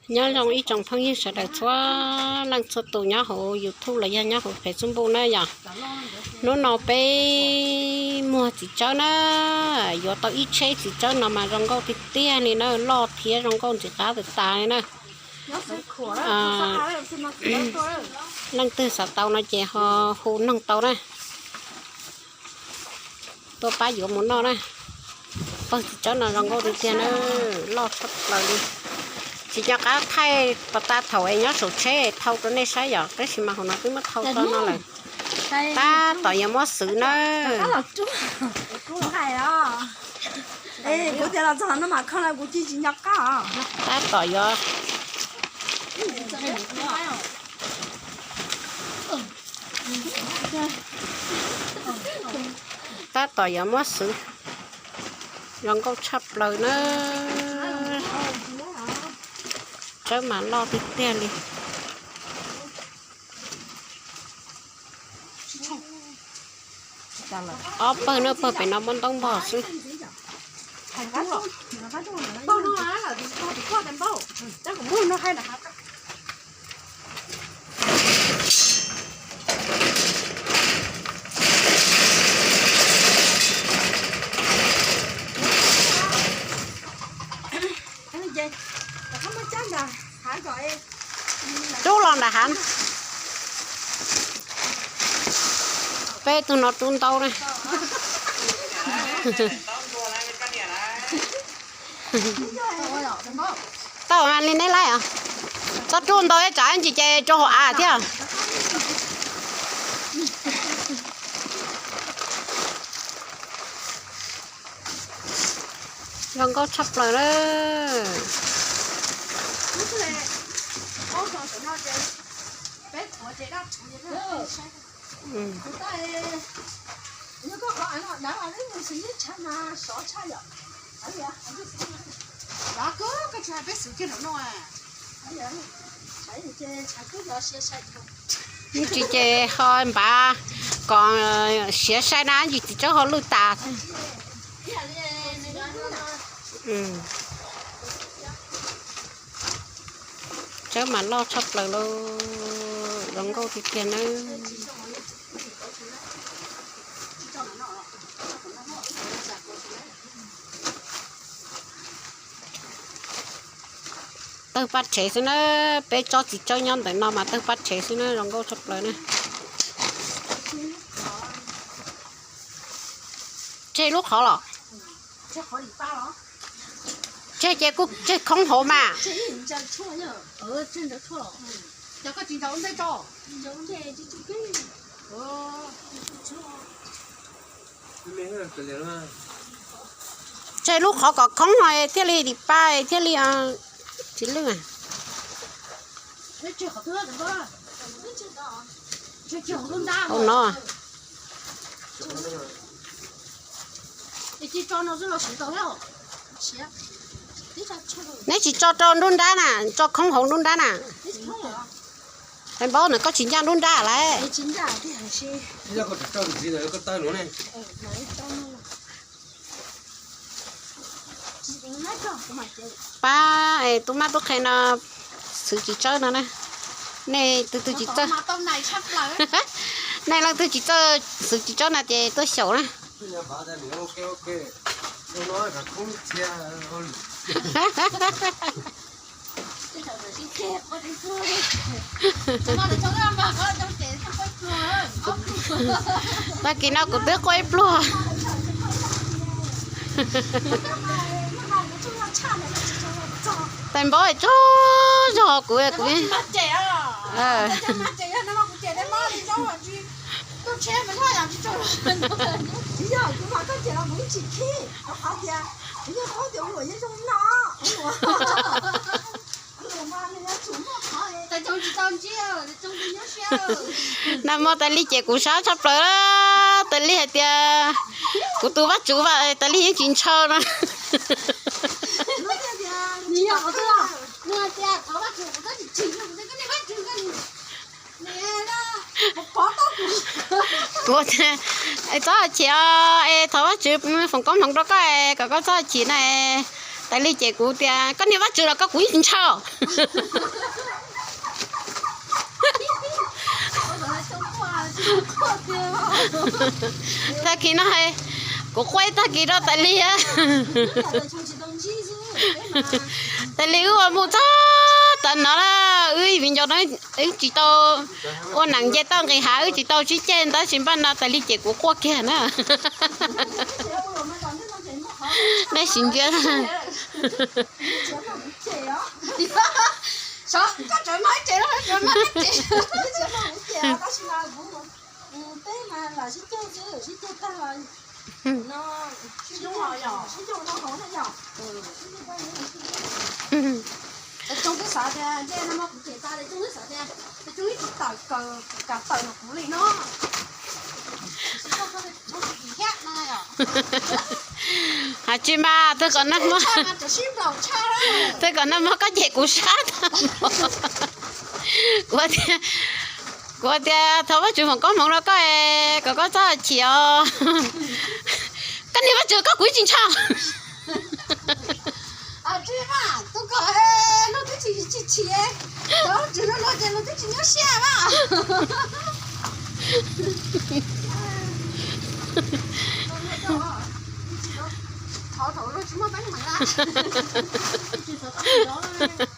Nyob zoo ib tsoom phooj ywg sawv daws txhua leej txhua tus nyob hauv YouTube los yog nyob hauv Facebook na yom. Hnub no peb muag txiv tsawb na, yuav tau ib tsheb txiv tsawb no mas zoo nkauj tiag tiag li na, loj thiab zoo nkauj ntxim qab tas tas li na. Leej twg xav tau no ces ho hu noog tau na. Tuaj pab yuav mus noj na. Pawg txiv tsawb no zoo nkauj tiag tiag na, loj tshaj plaws li. Tsis nco qab thaij pas tas thaum es nyob saum tsheb thau rau nej saib yom, tab sis mas hauv no twb muab thau tau no lawm. Tab tom yuav muab xwb na. Tab tom yuav Tab tom yuav muab xwb, zoo nkauj tshaj plaws na. Tsawb mas loj tiag tiag li. Ob pawg na, pawg pem no muab ntaub npog xwb. Rub los nram hav. Peb tug no rub ntaub na. Tau li neb laij os. Txhob rub ntau ib tsam ntsis ces rau hauv av thiab. Zoo nkauj tshaj plaws na. Ib ntsis ces ho npav kom siav sai na, ib ntsis txiv tsawb ho lwj tas. Tsawb mas loj tshaj plaws lauj, zoo nkauj tiag tiag nawb. Tawg paj rhev xwb na, peb tsob txiv tsawb nyob ntawm no mas tawg paj rhev xwb na, zoo nkauj tshaj plaws na. Tseg lub qhov los? Tseg ces kuj tseg khoob hauv mas. Tseg lub qhov kom khoob no thiaj li dim pa thiaj li tsis lwj. Hauv no. Neb tsis tso rau nruab nrab na, tso khoob hauv nruab nrab na. Npaub ntawm koj tsis ncaj nruab nrab lawm. Pab es tub mab tub qhe no xwv txiv tsawb no na. Nej twg twg tsis txawj, nej leej twg tsis txawj xwv txiv tsawb no ces tuaj xyaum na. Tag kis no kuv twb quaj ib pluag. Tais npaub tsaug zog kuv, kuv. Nag hmo tais li ces kuv sab tshaj plaws, tais li hais tias kuv tus vaj tswv, tais li yeej tsis ntshaw no. Kuv, txhob chim, es thov Vajtswv foom koob hmoov rau koj, kom koj txhob chim na. Tais Li cem kuv tias koj niag Vaj Tswv los koj kuv yeej tsis ntshaw. Tag kis no kuv quaj tag kis rau Tais Li. Tais Li wb ua mus txog tav no lawm, wb viv ncaus no wb tsis tau ua neej nce toj nqis hav, wb tsis tau sib ceg tab sis npaj no Tais Li cem kuv quaj kiag na. Nej sim ntsia. Coob twb xav tias ntsej no muab kuv cem tas, coob twb xav tias coob ib tsis tawm kaw, kam tawm no kuv li no. Hais tsis mas twb kom nag hmo, twb kom nag hmo koj cem kuv sab tag npaum. Kuv tias, kuv tias thov Vaj Tswv foom koob hmoov rau koj es kom koj txhob chim os. Koj niag Vaj Tswv koj kuv tsis ntshaw. Tsis mas tus kom luag twb tsis chim, thov Vaj Tswv no luag ces luag twb tsis nyuaj siab mas. Thov thaum luag tsis muaj teeb meem lawm.